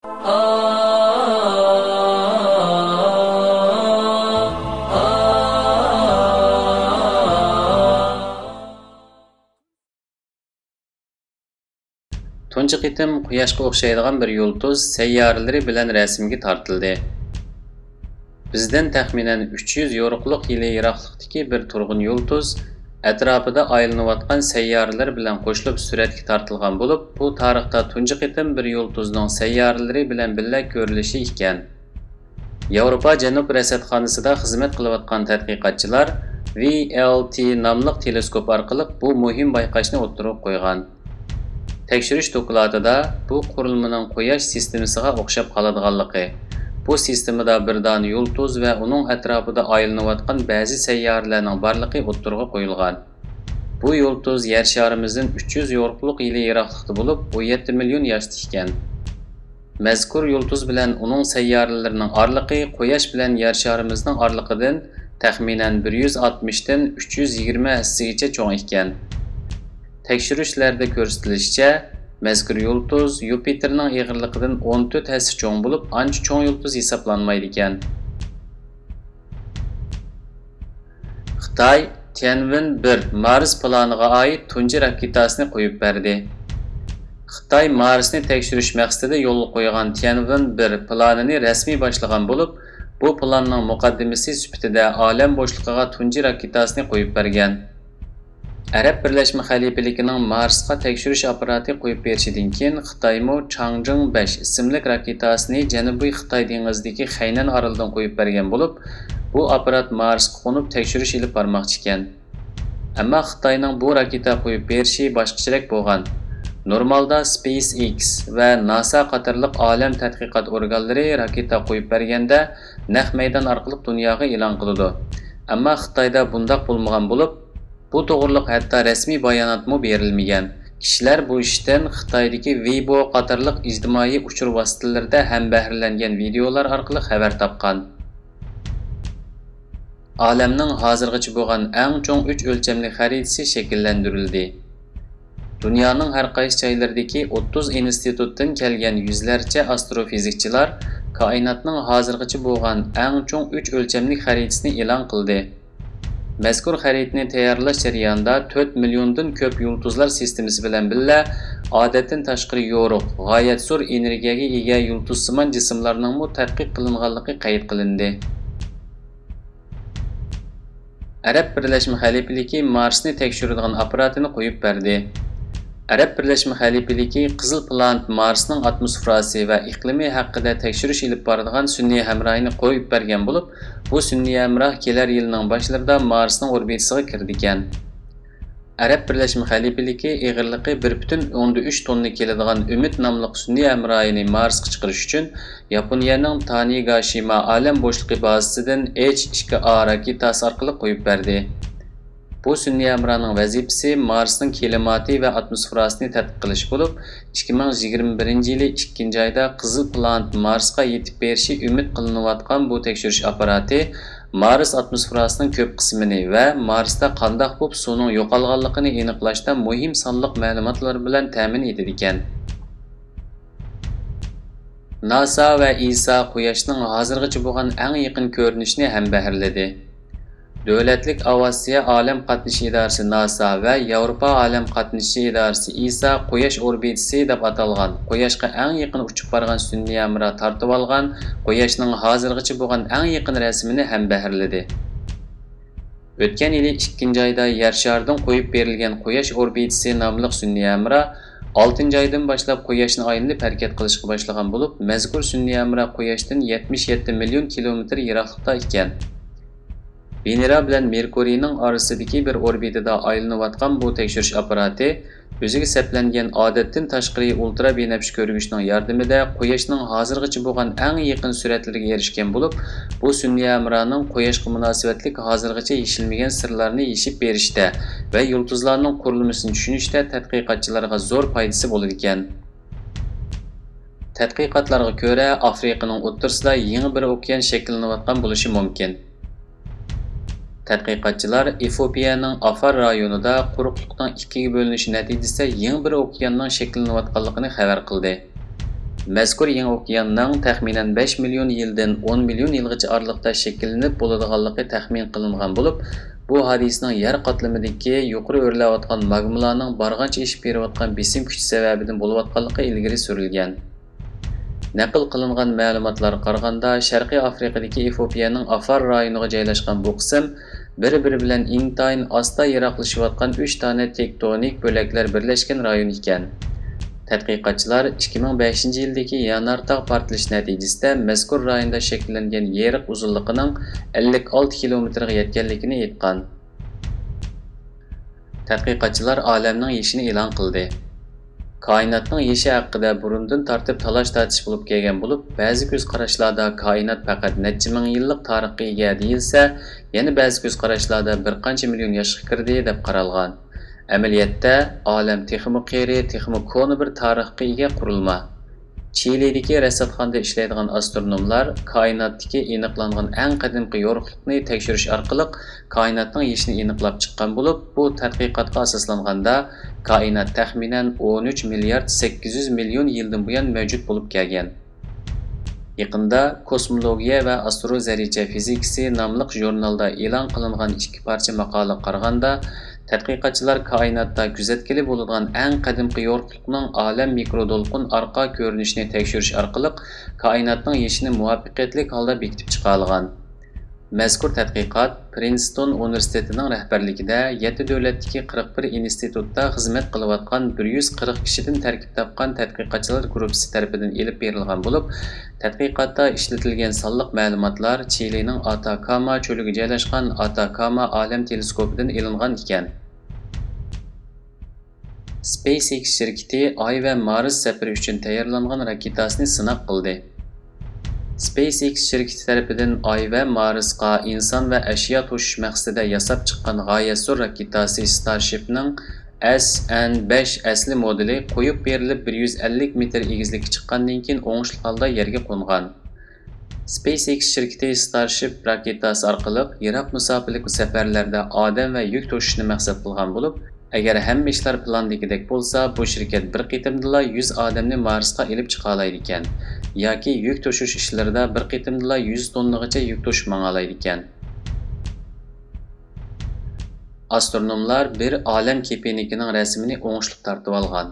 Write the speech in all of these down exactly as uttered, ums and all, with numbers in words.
تۇنجى قېتىم قۇياشقا ئوخشايدىغان بىر يۇلتۇز سەييارىلىرى بىلەن رەسىمگە تارتىلدى. بىزدىن تەخمىنەن ئۈچ يۈز يورۇقلۇق يىلى يىراقلىقتىكى بىر تۇرغۇن يۇلتۇز ئەتراپىدا ئايلىنىۋاتقان سەييارىلەر بىلەن قوشۇلۇپ سۈرەتكە تارتىلغان بولۇپ، بۇ تارىختا تۇنجى قېتىم بىر يۇلتۇزنىڭ سەييارىلىرى بىلەن بىللە كۆرۈلۈشى ئىكەن. ياۋروپا جەنۇب رەسەتخانىسىدا خىزمەت قىلىۋاتقان تەتقىقاتچىلار ۋي ئېل تى ناملىق تېلېسكوپ ئارقىلىق بۇ مۇھىم بايقاشنى ئوتتۇرىغا قويغان. تەكشۈرۈش دوكلاتىدا بۇ قۇرۇلمىنىڭ قۇياش سىستېمىسىغا ئوخشاپ قالىدىغانلىقى، بۇ سىستېمىدا بىر دانە يۇلتۇز ۋە ئۇنىڭ ئەتراپىدا ئايلىنىۋاتقان بەزى سەييارىلەرنىڭ بارلىقى ئوتتۇرىغا قويۇلغان. بۇ يۇلتۇز يەر شارىمىزدىن ئۈچ يۈز يورۇقلۇق يىلى يىراقلىقتا بولۇپ، ئون يەتتە مىليون ياشتا ئىكەن. مەزكۇر يۇلتۇز بىلەن ئۇنىڭ سەييارىلىرىنىڭ ئارىلىقى قۇياش بىلەن يەر شارىمىزنىڭ ئارىلىقىدىن تەخمىنەن بىر يۈز ئاتمىشتىن ئۈچ يۈز يىگىرمە ھەسسىگىچە چوڭ ئىكەن. تەكشۈرۈشلەردە كۆرسىتىلىشىچە، مەزكۇر يۇلتۇز يۇپىتېرنىڭ ئېغىرلىقىدىن ئون تۆت ھەسسە چوڭ بولۇپ، ئانچە چوڭ يۇلتۇز ھېسابلانمايدىكەن. خىتاي تيەنۋېن بىر مارس پىلانىغا ئائىت تۇنجى راكېتاسىنى قويۇپ بەردى. خىتاي مارسنى تەكشۈرۈش مەقسىتىدە يولغا قويغان تيەنۋېن بىر پىلانىنى رەسمىي باشلىغان بولۇپ، بۇ پىلاننىڭ مۇقەددىمىسى سۈپىتىدە ئالەم بوشلۇقىغا تۇنجى راكېتاسىنى قويۇپ بەرگەن. ئەرەب بىرلەشمە خەلىپىلىكىنىڭ مارسقا تەكشۈرۈش ئاپپاراتى قويۇپ بېرىشىدىن كېيىن، خىتايمۇ چاڭجىڭ بەش ئىسىملىك راكېتاسىنى جەنۇبىي خىتاي دېڭىزىدىكى خەينەن ئارىلىدىن قويۇپ بەرگەن بولۇپ، بۇ ئاپپارات مارسقا قونۇپ تەكشۈرۈش ئېلىپ بارماقچى ئىكەن. ئەمما خىتاينىڭ بۇ راكېتا قويۇپ بېرىشى باشقىچىرەك بولغان. نورمالدا سپېيس ئېكس ۋە ناسا قاتارلىق ئالەم تەتقىقات ئورگانلىرى راكېتا قويۇپ بەرگەندە نەق مەيدان ئارقىلىق دۇنياغا ئېلان قىلىدۇ. ئەمما خىتايدا بۇنداق بولمىغان بولۇپ، بۇ توغرىلىق ھەتتا رەسمىي باياناتمۇ بېرىلمىگەن. كىشىلەر بۇ ئىشتىن خىتايدىكى ۋېيبو قاتارلىق ئىجتىمائىي ئۇچۇر ۋاسىتىلىرىدە ھەمبەھىرلەنگەن ۋىدېئولار ئارقىلىق خەۋەر تاپقان. ئالەمنىڭ ھازىرغىچە بولغان ئەڭ چوڭ ئۈچ ئۆلچەملىك خەرىتىسى شەكىللەندۈرۈلدى. دۇنيانىڭ ھەر قايسى جايلىرىدىكى ئوتتۇز ئىنستىتۇتتىن كەلگەن يۈزلەرچە ئاستروفىزىكچىلار كائىناتنىڭ ھازىرغىچە بولغان ئەڭ چوڭ ئۈچ ئۆلچەملىك خەرىتىسىنى ئېلان قىلدى. مەزكۇر خەرىتىنى تەييارلاش جەريانىدا تۆت مىليوندىن كۆپ يۇلتۇزلار سىستېمىسى بىلەن بىللە، ئادەتتىن تاشقىرى يورۇق، غايەت زور ئېنېرگىيەگە ئىگە يۇلتۇزسىمان جىسىملارنىڭمۇ تەتقىق قىلىنغانلىقى قەيت قىلىندى. ئەرەب بىرلەشمە خەلىپىلىكى مارسنى تەكشۈرىدىغان ئاپپاراتىنى قويۇپ بەردى. ئەرەب بىرلەشمە خەلىپىلىكى قىزىل پلانېت مارسنىڭ ئاتموسفېراسى ۋە ئىقلىمى ھەققىدە تەكشۈرۈش ئېلىپ بارىدىغان سۈنئىي ھەمراھىنى قويۇپ بەرگەن بولۇپ، بۇ سۈنئىي ھەمراھ كېلەر يىلنىڭ باشلىرىدا مارسنىڭ ئوربىتىسىغا كىرىدىكەن. ئەرەب بىرلەشمە خەلىپىلىكى ئېغىرلىقى بىر پۈتۈن ئوندىن ئۈچ توننا كېلىدىغان ئۈمىد ناملىق سۈنئىي ھەمراھىنى مارسقا چىقىرىش ئۈچۈن ياپونىيەنىڭ تانىگاشىما ئالەم بوشلۇقى بازىسىدىن ئېچ ئىككى ئا راكېتاسى ئارقىلىق قويۇپ بەردى. بۇ سۈنئىي ھەمراھنىڭ ۋەزىپىسى مارسنىڭ كىلىماتى ۋە ئاتموسفېراسىنى تەتقىق قىلىش بولۇپ، ئىككى مىڭ يىگىرمە بىرىنچى يىلى ئىككىنچى ئايدا قىزىل پلانېت مارسقا يېتىپ بېرىشى ئۈمىد قىلىنىۋاتقان بۇ تەكشۈرۈش ئاپپاراتى مارس ئاتموسفېراسىنىڭ كۆپ قىسمىنى ۋە مارستا قانداق بولۇپ سۇنىڭ يوقالغانلىقىنى ئېنىقلاشتا مۇھىم سانلىق مەلۇماتلار بىلەن تەمىن ئېتىدىكەن. ناسا ۋە ئىسا قۇياشنىڭ ھازىرغىچە بولغان ئەڭ يېقىن كۆرۈنۈشىنى ھەمبەھىرلىدى. دۆلەتلىك ئاۋىئاتسىيە ئالەم قاتنىشى ئىدارىسى ناسا ۋە ياۋروپا ئالەم قاتنىشى ئىدارىسى ئىسا قۇياش ئوربىتىسى دەپ ئاتالغان، قۇياشقا ئەڭ يېقىن ئۇچۇپ بارغان سۈنئىي ھەمراھ تارتىۋالغان قۇياشنىڭ ھازىرغىچە بولغان ئەڭ يېقىن رەسىمىنى ھەمبەھىرلىدى. ئۆتكەن يىلى ئىككىنچى ئايدا يەر شارىدىن قويۇپ بېرىلگەن قۇياش ئوربىتىسى ناملىق سۈنئىي ھەمراھ ئالتىنچى ئايدىن باشلاپ قۇياشنى ئايلىنىپ ھەرىكەت قىلىشقا باشلىغان بولۇپ، مەزكۇر سۈنئىي ھەمراھ قۇياشتىن يەتمىش يەتتە مىليون كىلومېتىر يىراقلىقتا ئىكەن. ۋېنېرا بىلەن مېركۇرىينىڭ ئارىسىدىكى بىر ئوربىتىدا ئايلىنىۋاتقان بۇ تەكشۈرۈش ئاپپاراتى ئۆزىگە سەپلەنگەن ئادەتتىن تاشقىرى ئۇلترا بىنەپشە كۆرگۈچنىڭ ياردىمىدە قۇياشنىڭ ھازىرغىچە بولغان ئەڭ يېقىن سۈرەتلىرىگە ئېرىشكەن بولۇپ، بۇ سۈنئىي ھەمراھنىڭ قۇياشقا مۇناسىۋەتلىك ھازىرغىچە يېشىلمىگەن سىرلارنى يېشىپ بېرىشتە ۋە يۇلتۇزلارنىڭ قۇرۇلمىسىنى چۈشىنىشتە تەتقىقاتچىلارغا زور پايدىسى بولىدىكەن. تەتقىقاتلارغا كۆرە، ئافرىقىنىڭ ئوتتۇرىسىدا يېڭى بىر ئوكيان شەكىللىنىۋاتقان بولۇشى مۇمكىن. تەتقىقاتچىلار ئېفىئوپىيەنىڭ ئافار رايونىدا قۇرۇقلۇقنىڭ ئىككىگە بۆلۈنۈشى نەتىجىسىدە يېڭى بىر ئوكياننىڭ شەكىللىنىۋاتقانلىقىنى خەۋەر قىلدى. مەزكۇر يېڭى ئوكياننىڭ تەخمىنەن بەش مىليون يىلدىن ئون مىليون يىلغىچە ئارىلىقتا شەكىللىنىپ بولىدىغانلىقى تەخمىن قىلىنغان بولۇپ، بۇ ھادىسىنىڭ يەر قاتلىمىدىكى يۇقىرى ئۆرلەۋاتقان ماگمىلارنىڭ بارغانچە ئېشىپ بېرىۋاتقان بېسىم كۈچى سەۋەبىدىن بولۇۋاتقانلىقى ئىلگىرى سۈرۈلگەن. نەقىل قىلىنغان مەلۇماتلارغا قارىغاندا، شەرقىي ئافرىقىدىكى ئېفىئوپىيەنىڭ ئافار رايونىغا جايلاشقان بۇ قىسىم بىر-بىرى بىلەن ئىنتايىن ئاستا يىراقلىشىۋاتقان ئۈچ دانە تېكتونىك بۆلەكلەر بىرلەشكەن رايون ئىكەن. تەتقىقاتچىلار ئىككى مىڭ بەشىنچى يىلدىكى يانار تاغ پارتلىشى نەتىجىسىدە مەزكۇر رايوندا شەكىللەنگەن يېرىق ئۇزۇنلۇقىنىڭ ئەللىك ئالتە كىلومېتىرغا يەتكەنلىكىنى ئېيتقان. تەتقىقاتچىلار ئالەمنىڭ يېشىنى ئېلان قىلدى. كائىناتنىڭ يېشى ھەققىدە بۇرۇندىن تارتىپ تالاش-تارتىش بولۇپ كەلگەن بولۇپ، بەزى كۆز قاراشلاردا كائىنات پەقەت نەچچە مىڭ يىللىق تارىخقا ئىگە دېيىلسە، يەنە بەزى كۆز قاراشلاردا بىر قانچە مىليون ياشقا كىردى دەپ قارالغان. ئەمەلىيەتتە، ئالەم تېخىمۇ قېرى، تېخىمۇ كونا بىر تارىخقا ئىگە قۇرۇلما. چىلىدىكى رەسداتخانىدا ئىشلەيدىغان ئاسترونوملار كائىناتتىكى ئېنىقلانغان ئەڭ قەدىمكى يورۇقلۇقنى تەكشۈرۈش ئارقىلىق كائىناتنىڭ يېشىنى ئېنىقلاپ چىققان بولۇپ، بۇ تەتقىقاتقا ئاساسلانغاندا، كائىنات تەخمىنەن ئون ئۈچ مىليارد سەككىز يۈز مىليون يىلدىن بۇيان مەۋجۇت بولۇپ كەلگەن. يېقىندا كوسمولوگىيە ۋە ئاسترو زەررىچە فىزىكىسى ناملىق ژۇرنالدا ئېلان قىلىنغان ئىككى پارچە ماقالىغا قارىغاندا، تەتقىقاتچىلار كائىناتتا كۆزەتكىلى بولىدىغان ئەڭ قەدىمكى يورۇقلۇقنىڭ ئالەم مىكرودولقۇن ئارقا كۆرۈنۈشىنى تەكشۈرۈش ئارقىلىق كائىناتنىڭ يېشىنى مۇۋەپپەقىيەتلىك ھالدا بېكىتىپ چىقالىغان. مەزكۇر تەتقىقات پرىنستون ئۇنىۋېرسىتېتىنىڭ رەھبەرلىكىدە يەتتە دۆلەتتىكى قىرىق بىر ئىنستىتۇتتا خىزمەت قىلىۋاتقان بىر يۈز قىرىق كىشىدىن تەركىب تاپقان تەتقىقاتچىلار گۇرۇپپىسى تەرىپىدىن ئېلىپ بېرىلغان بولۇپ، تەتقىقاتتا ئىشلىتىلگەن سانلىق مەلۇماتلار چىلىنىڭ ئاتاكاما چۆلىگە جايلاشقان ئاتاكاما ئالەم تېلېسكوپىدىن ئېلىنغان ئىكەن. SpaceX شىركىتى ئاي ۋە مارس سەپىرى ئۈچۈن تەييارلانغان راكېتاسىنى سىناق قىلدى. SpaceX شىركىتى تەرىپىدىن ئاي ۋە مارسقا ئىنسان ۋە ئەشيا توشۇش مەقسىتىدە ياساپ چىققان غايەت زور راكېتاسى ستارشىپنىڭ S N بەش ئەسلى مودېلى قويۇپ بېرىلىپ، بىر يۈز ئەللىك مېتىر ئېگىزلىككە چىققاندىن كېيىن ئوڭۇشلۇق ھالدا يەرگە قونغان. SpaceX شىركىتى ستارشىپ راكېتاسى ئارقىلىق يىراق مۇساپىلىك سەپەرلەردە ئادەم ۋە يۈك توشۇشنى مەقسەت قىلغان بولۇپ، ئەگەر ھەممە ئىشلار پىلاندىكىدەك بولسا، بۇ شىركەت بىر قېتىمدىلا يۈز ئادەمنى مارسقا ئېلىپ چىقالايدىكەن ياكى يۈك توشۇش ئىشلىرىدا بىر قېتىمدىلا يۈز توننىغىچە يۈك توشۇپ ماڭالايدىكەن. ئاسترونوملار بىر ئالەم كېپىنىكىنىڭ رەسىمىنى ئوڭۇشلۇق تارتىۋالغان.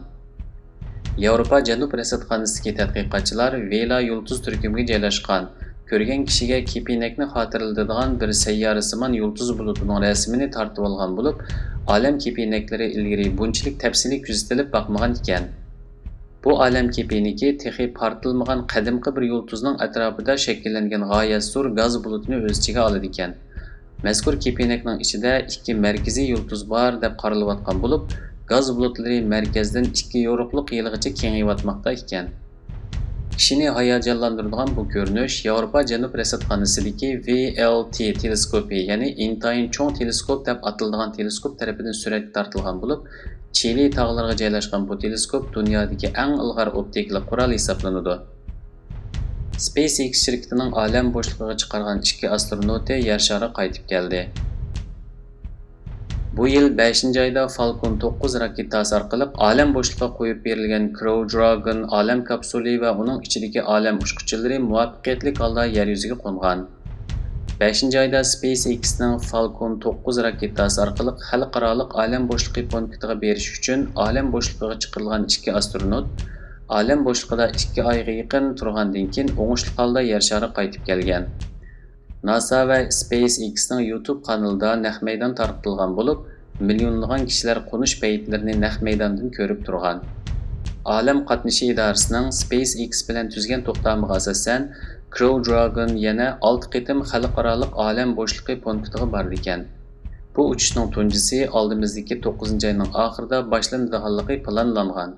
ياۋروپا جەنۇب رەسداتخانىسىدىكى تەتقىقاتچىلار ۋېلا يۇلتۇز تۈركۈمىگە جايلاشقان، كۆرگەن كىشىگە كېپىنەكنى خاتىرىلىتىدىغان بىر سەييارىسىمان يۇلتۇز بۇلۇتىنىڭ رەسىمىنى تارتىۋالغان بولۇپ، ئالەم كېپىنەكلىرى ئىلگىرى بۇنچىلىك تەپسىلىي كۆزىتىلىپ باقمىغان ئىكەن. بۇ ئالەم كېپىنىكى تېخى پارتلىمىغان قەدىمكى بىر يۇلتۇزنىڭ ئەتراپىدا شەكىللەنگەن غايەت زور گاز بۇلۇتىنى ئۆز ئىچىگە ئالىدىكەن. مەزكۇر كېپىنەكنىڭ ئىچىدە ئىككى مەركىزىي يۇلتۇز بار دەپ قارىلىۋاتقان بولۇپ، گاز بۇلۇتلىرى مەركەزدىن ئىككى يورۇقلۇق يىلىغىچە كېڭىيىۋاتماقتا ئىكەن. كىشىنى ھاياجانلاندۇرىدىغان بۇ كۆرۈنۈش ياۋروپا جەنۇب رەسداتخانىسىدىكى V L T تېلېسكوپى، يەنى ئىنتايىن چوڭ تېلېسكوپ دەپ ئاتىلىدىغان تېلېسكوپ تەرىپىدىن سۈرەتكە تارتىلغان بولۇپ، چىلى تاغلىرىغا جايلاشقان بۇ تېلېسكوپ دۇنيادىكى ئەڭ ئىلغار ئوپتىكىلىق قورال ھېسابلىنىدۇ. SpaceX شىركىتىنىڭ ئالەم بوشلۇقىغا چىقارغان ئىككى ئاسترونوتى يەر شارىغا قايتىپ كەلدى. بۇ يىل بەشىنچى ئايدا فالكون توققۇز راكېتاسى ئارقىلىق ئالەم بوشلۇقىغا قويۇپ بېرىلگەن Crew Dragon ئالەم كاپسۇلى ۋە ئۇنىڭ ئىچىدىكى ئالەم ئۇچقۇچىلىرى مۇۋەپپەقىيەتلىك ھالدا يەر يۈزىگە قونغان. بەشىنچى ئايدا SpaceX نىڭ فالكون توققۇز راكېتاسى ئارقىلىق خەلقئارالىق ئالەم بوشلۇقى پونكىتىغا بېرىش ئۈچۈن ئالەم بوشلۇقىغا چىقىرىلغان ئىككى ئاسترونوت ئالەم بوشلۇقىدا ئىككى ئايغا يېقىن تۇرغاندىن كېيىن ئوڭۇشلۇق ھالدا يەر شارىغا قايتىپ كەلگەن. ناسا ۋە SpaceX نىڭ يۇتۇب قانىلىدا نەق مەيدان تارقىتىلغان بولۇپ، مىليونلىغان كىشىلەر قونۇش پەيتلىرىنى نەق مەيداندىن كۆرۈپ تۇرغان. ئالەم قاتنىشى ئىدارىسىنىڭ SpaceX بىلەن تۈزگەن توختامىغا ئاساسەن، Crew Dragon يەنە ئالتە قېتىم خەلقئارالىق ئالەم بوشلۇقى پونكىتىغا بارىدىكەن. بۇ ئۇچۇشنىڭ تۇنجىسى ئالدىمىزدىكى توققۇزىنچى ئاينىڭ ئاخىرىدا باشلىنىدىغانلىقى پىلانلانغان.